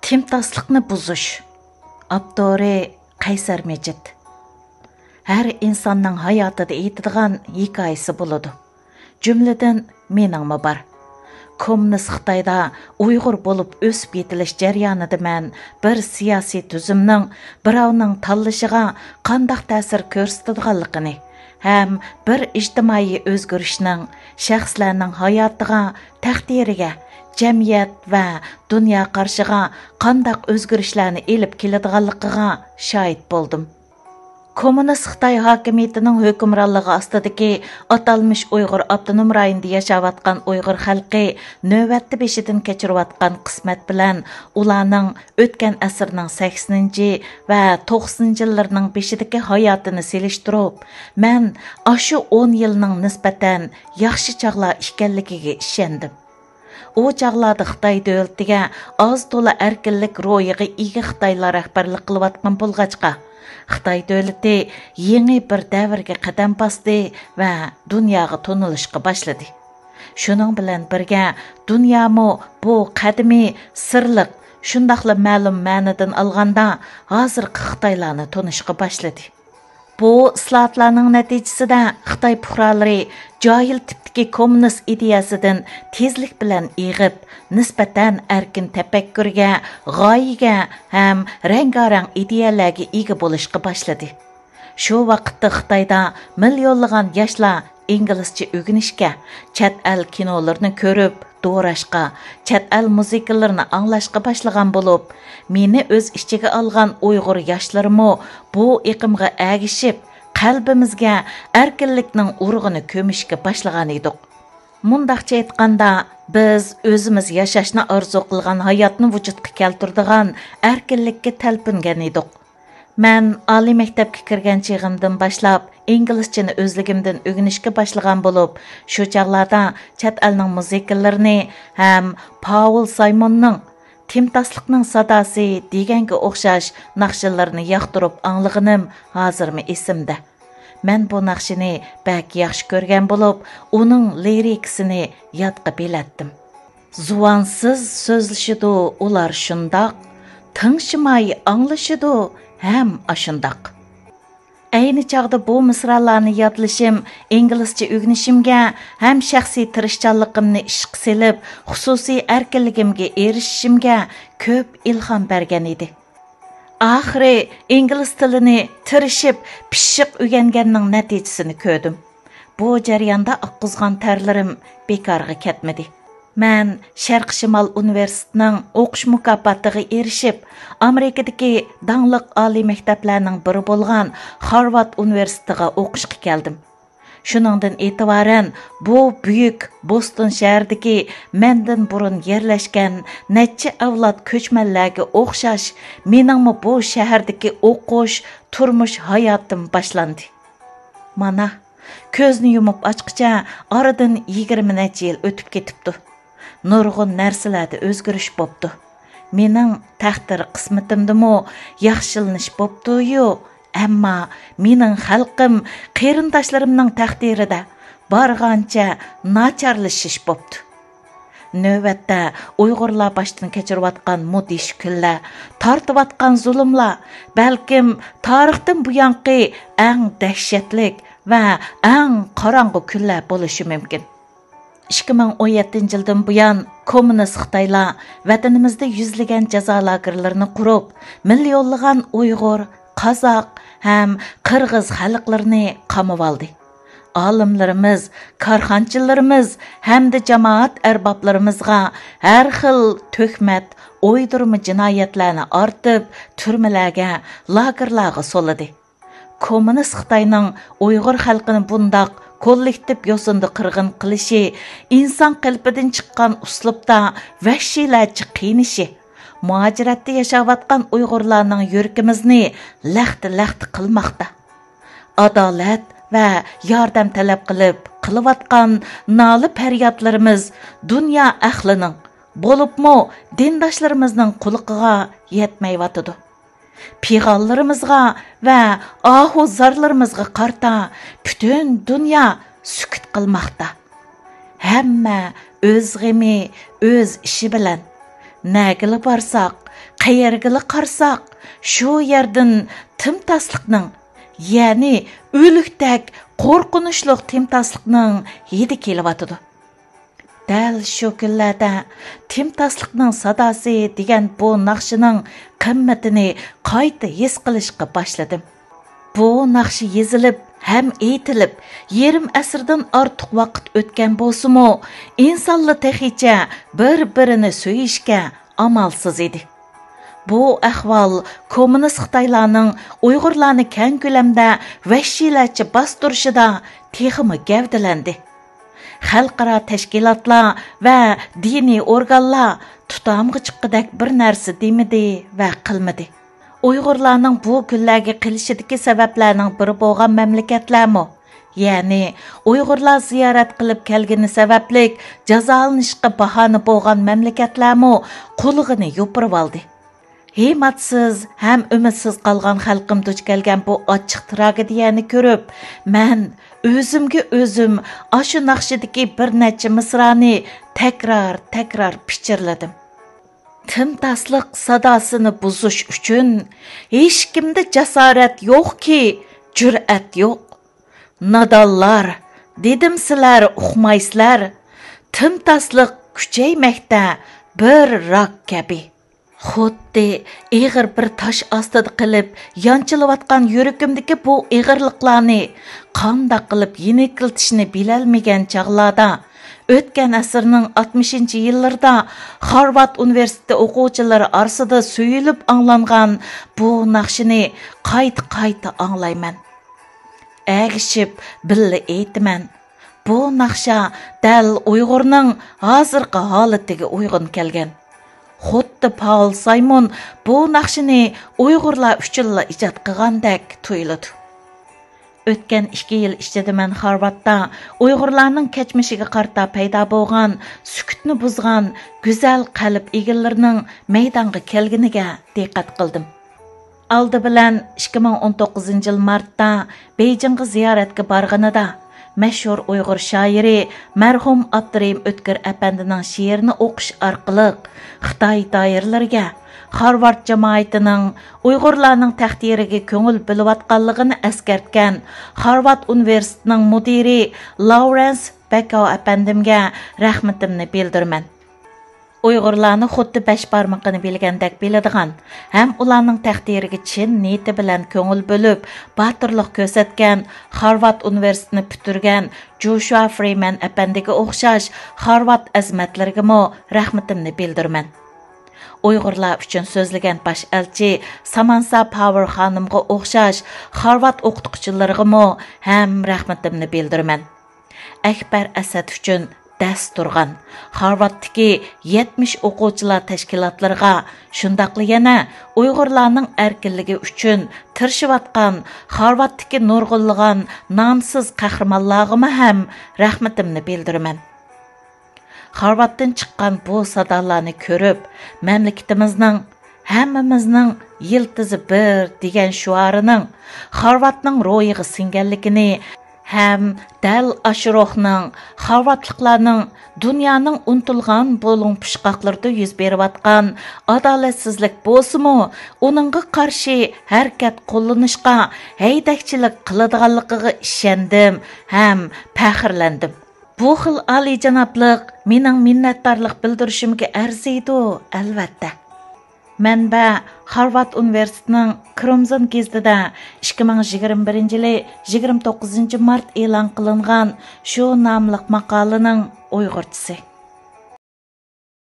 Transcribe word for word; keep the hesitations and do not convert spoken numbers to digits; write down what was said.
تىمتاسلىقنى بۇزۇش. ئاپتورى قەيسەر مىجىت. ھەر ئىنساننىڭ ھاياتىدا ئېيتىدىغان ھېكايىسى بولىدۇ. جۈملىدىن مېنىڭمۇ بار. كوممۇنىست خىتايدا ئۇيغۇر بولۇپ ئۆسۈپ يېتىلىش جەريانىدا مەن بىر سىياسىي تۈزۈمنىڭ بىراۋنىڭ تاللىشىغا قانداق تەسىر كۆرسىتىدىغانلىقىنى ھەم بىر ئىجتىمائىي ئۆزگىرىشنىڭ شەخسلەرنىڭ ھاياتىغا، تەقدىرىگە، جەمئىيەت ۋە دۇنيا قارىشىغا قانداق ئۆزگىرىشلەرنى ئېلىپ كېلىدىغانلىقىغا شاھىت بولدۇم. كوممۇنىست خىتاي ھاكىمىيىتىنىڭ ھۆكۈمرانلىقى ئاستىدىكى ئاتالمىش ئۇيغۇر ئاپتونوم رايونىدا ياشاۋاتقان ئۇيغۇر خەلقى نۆۋەتتە بېشىدىن كەچۈرۈۋاتقان قىسمەت بىلەن ئۇلارنىڭ ئۆتكەن ئەسىرنىڭ سەكسىنىنچى ۋە توقسىنىنچى يىللىرىنىڭ بېشىدىكى ھاياتىنى سېلىشتۇرۇپ، مەن ئاشۇ ئون يىلنىڭ نىسبەتەن ياخشى چاغلار ئىكەنلىكىگە ئىشەندىم. ئۇ چاغلاردا خىتاي دۆلىتىگە ئاز تولا ئەركىنلىك روھىغا ئىگە خىتايلار رەھبەرلىك قىلىۋاتقان بولغاچقا، خىتاي دۆلىتى يېڭى بىر دەۋرگە قەدەم باستى ۋە دۇنياغا تونۇلۇشقا باشلىدى. شۇنىڭ بىلەن بىرگە، دۇنيامۇ بۇ قەدىمىي، سىرلىق، شۇنداقلا مەلۇم مەنىدىن ئالغاندا، ھازىرقى خىتايلارنى تونۇشقا باشلىدى. بۇ ئىسلاھاتلارنىڭ نەتىجىسىدە خىتاي پۇقرالىرى جاھىل تىپتىكى كوممۇنىست ئىدىيەسىدىن تېزلىك بىلەن ئېغىپ، نىسبەتەن ئەركىن تەپەككۇرگە، غايىگە ھەم رەڭگارەڭ ئىدىيەلەرگە ئىگە بولۇشقا باشلىدى. شۇ ۋاقىتتا خىتايدا مىليونلىغان ياشلار ئىنگلىزچە ئۆگىنىشكە، چەت ئەل كىنولىرىنى كۆرۈپ، دوراشقا، چەت ئەل مۇزىكىلىرىنى ئاڭلاشقا باشلىغان بولۇپ، مېنى ئۆز ئىچىگە ئالغان ئۇيغۇر ياشلىرىمۇ بۇ ئېقىمغا ئەگىشىپ، قەلبىمىزگە ئەركىنلىكنىڭ ئۇرۇقىنى كۆمۈشكە باشلىغان ئىدۇق. مۇنداقچە ئېيتقاندا، بىز ئۆزىمىز ياشاشنى ئارزۇ قىلغان ھاياتنى ۋۇجۇدقا كەلتۈرىدىغان ئەركىنلىككە تەلپۈنگەن ئىدۇق. مەن ئالىي مەكتەپكە كىرگەن چېغىمدىن باشلاپ ئىنگلىزچىنى ئۆزلۈكۈمدىن ئۆگىنىشكە باشلىغان بولۇپ، شۇ چاغلاردا چەت ئەلنىڭ مۇزىكىلىرىنى ھەم پاۋل سايموننىڭ تىمتاسلىقنىڭ ساداسى دېگەنگە ئوخشاش ناخشىلىرىنى ياقتۇرۇپ ئاڭلىغىنىم ھازىرمۇ ئېسىمدە. مەن بۇ ناخشىنى بەك ياخشى كۆرگەن بولۇپ، ئۇنىڭ لىرىكىسىنى يادقا بىلەتتىم. زۇۋانسىز سۆزلىشىدۇ ئۇلار شۇنداق، تىڭشىماي ئاڭلىشىدۇ ھەم ئاشۇنداق. ئەينى چاغدا بۇ مىسرالارنى يادلىشىم ئىنگلىزچە ئۆگىنىشىمگە ھەم شەخسىي تىرىشچانلىقىمنى ئىشقا سېلىپ، خۇسۇسىي ئەركىنلىكىمگە ئېرىشىشىمگە كۆپ ئىلھام بەرگەن ئىدى. ئاخىرى ئىنگلىز تىلىنى تىرىشىپ، پىششىق ئۆگەنگەننىڭ نەتىجىسىنى كۆردۈم. بۇ جەرياندا ئاققۇزغان تەرلىرىم بىكارغا كەتمىدى. مەن شەرقىي شىمال ئۇنىۋېرسىتېتىنىڭ ئوقۇش مۇكاپاتىغا ئېرىشىپ، ئامېرىكىدىكى داڭلىق ئالىي مەكتەپلەرنىڭ بىرى بولغان خارۋارد ئۇنىۋېرسىتېتىغا ئوقۇشقا كەلدىم. شۇنىڭدىن ئېتىبارەن بۇ بۈيۈك بوستون شەھىرىدىكى مەندىن بۇرۇن يەرلەشكەن نەچچە ئەۋلاد كۆچمەنلەرگە ئوخشاش، مېنىڭمۇ بۇ شەھەردىكى ئوقۇش، تۇرمۇش ھاياتىم باشلاندى. مانا، كۆزنى يۇمۇپ ئاچقىچە ئارىدىن يىگىرمە نەچچە يىل ئۆتۈپ كېتىپتۇ. نۇرغۇن نەرسىلەردە ئۆزگىرىش بوپتۇ. مېنىڭ تەقدىر قىسمىتىمدىمۇ ياخشىلىنىش بوپتۇ-يۇ، ئەمما مېنىڭ خەلقىم، قېرىنداشلىرىمنىڭ تەقدىرىدە بارغانچە ناچارلىشىش بوپتۇ. نۆۋەتتە ئۇيغۇرلار باشتىن كەچۈرۈۋاتقان مۇدھىش كۈنلەر، تارتىۋاتقان زۇلۇملار بەلكىم تارىختىن بۇيانقى ئەڭ دەھشەتلىك ۋە ئەڭ قاراڭغۇ كۈنلەر بولۇشى مۇمكىن. ئىككى مىڭ ئون يەتتىنچى يىلدىن بۇيان، كوممۇنىست خىتايلار ۋەتىنىمىزدە يۈزلىگەن جازا لاگېرلىرىنى قۇرۇپ، مىليونلىغان ئۇيغۇر، قازاق ھەم قىرغىز خەلقلىرىنى قامىۋالدى. ئالىملىرىمىز، كارخانىچىلىرىمىز ھەمدە جامائەت ئەربابلىرىمىزغا ھەر خىل تۆھمەت، ئويدۇرما جىنايەتلەرنى ئارتىپ، تۈرمىلەرگە، لاگېرلارغا سولىدى. كوممۇنىست خىتاينىڭ ئۇيغۇر خەلقىنى بۇنداق كوللېكتىپ يوسۇندا قىرغىن قىلىشى، ئىنسان قېلىپىدىن چىققان ئۇسلۇبتا ۋەھشىيلەرچە قىينىشى، مۇھاجىرەتتە ياشاۋاتقان ئۇيغۇرلارنىڭ يۈرىكىمىزنى لەختە-لەختە قىلماقتا. ئادالەت ۋە ياردەم تەلەپ قىلىپ قىلىۋاتقان نالە-پەريادلىرىمىز دۇنيا ئەھلىنىڭ، بولۇپمۇ دىنداشلىرىمىزنىڭ قۇلىقىغا يەتمەيۋاتىدۇ. پىغانلىرىمىزغا ۋە ئاھۇ-زارلىرىمىزغا قارىتا پۈتۈن دۇنيا سۈكۈت قىلماقتا. ھەممە ئۆز غېمى، ئۆز ئىشى بىلەن. نەگىلا بارساق، قەيەرگىلا قارىساق، شۇ يەردىن تىمتاسلىقنىڭ، يەنى ئۆلۈكتەك قورقۇنچلۇق تىمتاسلىقنىڭ ھىدى كېلىۋاتىدۇ. دەل شۇ كۈنلەردە تىمتاسلىقنىڭ ساداسى دېگەن بۇ ناخشىنىڭ قىممىتىنى قايتا ھېس قىلىشقا باشلىدىم. بۇ ناخشا يېزىلىپ ھەم ئېيتىلىپ يېرىم ئەسىردىن ئارتۇق ۋاقىت ئۆتكەن بولسىمۇ، ئىنسانلار تېخىچە بىر-بىرىنى سۆيۈشكە ئامالسىز ئىدى. بۇ ئەھۋال كوممۇنىست خىتايلارنىڭ ئۇيغۇرلارنى كەڭ كۆلەمدە ۋەھشىيلەرچە باستۇرۇشىدا تېخىمۇ گەۋدىلەندى. خەلقئارا تەشكىلاتلار ۋە دىنىي ئورگانلار تۇتامغا چىققۇدەك بىر نەرسە دېمىدى ۋە قىلمىدى. ئۇيغۇرلارنىڭ بۇ كۈنلەرگە قېلىشىدىكى سەۋەبلەرنىڭ بىرى بولغان مەملىكەتلەرمۇ، يەنى ئۇيغۇرلار زىيارەت قىلىپ كەلگىنى سەۋەبلىك جازالىنىشقا باھانە بولغان مەملىكەتلەرمۇ قۇلىقىنى يوپۇرۇۋالدى. ھىماتسىز ھەم ئۈمىدسىز قالغان خەلقىم دۇچ كەلگەن بۇ ئاچچىق تراگېدىيەنى كۆرۈپ، مەن ئۆزۈمگە ئۆزۈم ئاشۇ ناخشىدىكى بىر نەچچە مىسرانى تەكرار-تەكرار پىچىرلىدىم. تىمتاسلىق ساداسىنى بۇزۇش ئۈچۈن ھېچكىمدە جاسارەت يوقكى، جۈرئەت يوق. نادانلار، دېدىم سىلەر ئۇقمايسىلەر. تىمتاسلىق كۈچەيمەكتە بىر راك كەبى. خۇددى ئېغىر بىر تاش ئاستىدا قېلىپ يانچىلىۋاتقان يۈرىكىمدىكى بۇ ئېغىرلىقلارنى قانداق قىلىپ يېنىكلىتىشنى بىلەلمىگەن چاغلاردا، ئۆتكەن ئەسىرنىڭ ئاتمىشىنچى يىللىرىدا خارۋارد ئۇنىۋېرسىتېتى ئوقۇغۇچىلىرى ئارىسىدا سۆيۈلۈپ ئاڭلانغان بۇ ناخشىنى قايتا-قايتا ئاڭلايمەن. ئەگىشىپ بىللە ئېيتىمەن. بۇ ناخشا دەل ئۇيغۇرنىڭ ھازىرقى ھالىتىگە ئۇيغۇن كەلگەن. خۇددى پاۋل سايمون بۇ ناخشىنى ئۇيغۇرلار ئۈچۈنلا ئىجاد قىلغاندەك تۇيۇلىدۇ. ئۆتكەن ئىككى يىل ئىچىدە مەن خارۋاردتا ئۇيغۇرلارنىڭ كەچمىشىگە قارىتا پەيدا بولغان سۈكۈتنى بۇزغان گۈزەل قەلب ئىگىلىرىنىڭ مەيدانغا كەلگىنىگە دىققەت قىلدىم. ئالدى بىلەن ئىككى مىڭ ئون توققۇزىنچى يىل مارتتا بېيجىڭغا زىيارەتكە بارغىنىدا، مەشھۇر ئۇيغۇر شائىرى مەرھۇم ئابدۇرېھىم ئۆتكۈر ئەپەندىنىڭ شېئىرىنى ئوقۇش ئارقىلىق خىتاي دائىرىلىرىگە خارۋارد جامائىتىنىڭ ئۇيغۇرلارنىڭ تەقدىرىگە كۆڭۈل بۆلۈۋاتقانلىقىنى ئەسكەرتكەن خارۋارد ئۇنىۋېرسىتېتىنىڭ مۇدىرى لاۋرېنس بەكاۋ ئەپەندىمگە رەھمىتىمنى بىلدۈرىمەن. ئۇيغۇرلارنى خۇددى بەش بارمىقىنى بىلگەندەك بىلىدىغان ھەم ئۇلارنىڭ تەقدىرىگە چىن نىيىتى بىلەن كۆڭۈل بۆلۈپ، باتۇرلۇق كۆرسەتكەن خارۋارد ئۇنىۋېرسىتېتىنى پۈتتۈرگەن جوشۇا فرىمەن ئەپەندىگە ئوخشاش خارۋارد ئەزىمەتلىرىگىمۇ رەھمىتىمنى بىلدۈرىمەن. ئۇيغۇرلار ئۈچۈن سۆزلىگەن باش ئەلچى سامانسا پاۋېر خانىمغا ئوخشاش خارۋارد ئوقۇتقۇچىلىرىغىمۇ ھەم رەھمىتىمنى بىلدۈرىمەن. ئەكبەر ئەسەت ئۈچۈن دەس تۇرغان خارۋاردتىكى يەتمىش ئوقۇغۇچىلار تەشكىلاتلىرىغا، شۇنداقلا يەنە ئۇيغۇرلارنىڭ ئەركىنلىكى ئۈچۈن تىرىشىۋاتقان خارۋاردتىكى نۇرغۇنلىغان نامسىز قەھرىمانلارغىمۇ ھەم رەھمىتىمنى بىلدۈرىمەن. خارۋاردتىن چىققان بۇ سادالارنى كۆرۈپ، مەملىكىتىمىزنىڭ «ھەممىمىزنىڭ يىلتىزى بىر» دېگەن شوئارىنىڭ خارۋاردنىڭ روھىغا سىڭگەنلىكىنى ھەم دەل ئاشۇ روھنىڭ خارۋاردلىقلارنىڭ دۇنيانىڭ ئۇنتۇلغان بۇلۇڭ پۇچقاقلىرىدا يۈز بېرىۋاتقان ئادالەتسىزلىك بولسىمۇ، ئۇنىڭغا قارشى ھەرىكەت قوللىنىشقا ھەيدەكچىلىك قىلىدىغانلىقىغا ئىشەندىم ھەم پەخىرلەندىم. بۇ خىل ئالىيجانابلىق مېنىڭ مىننەتدارلىق بىلدۈرۈشۈمگە ئەرزىيدۇ، ئەلۋەتتە. مەنبە: خارۋارد ئۇنىۋېرسىتېتىنىڭ كرومزون گېزىتىدە ئىككى مىڭ يىگىرمە بىرىنچى يىلى يىگىرمە توققۇزىنچى مارت ئېلان قىلىنغان شۇ ناملىق ماقالىنىڭ ئۇيغۇرچىسى.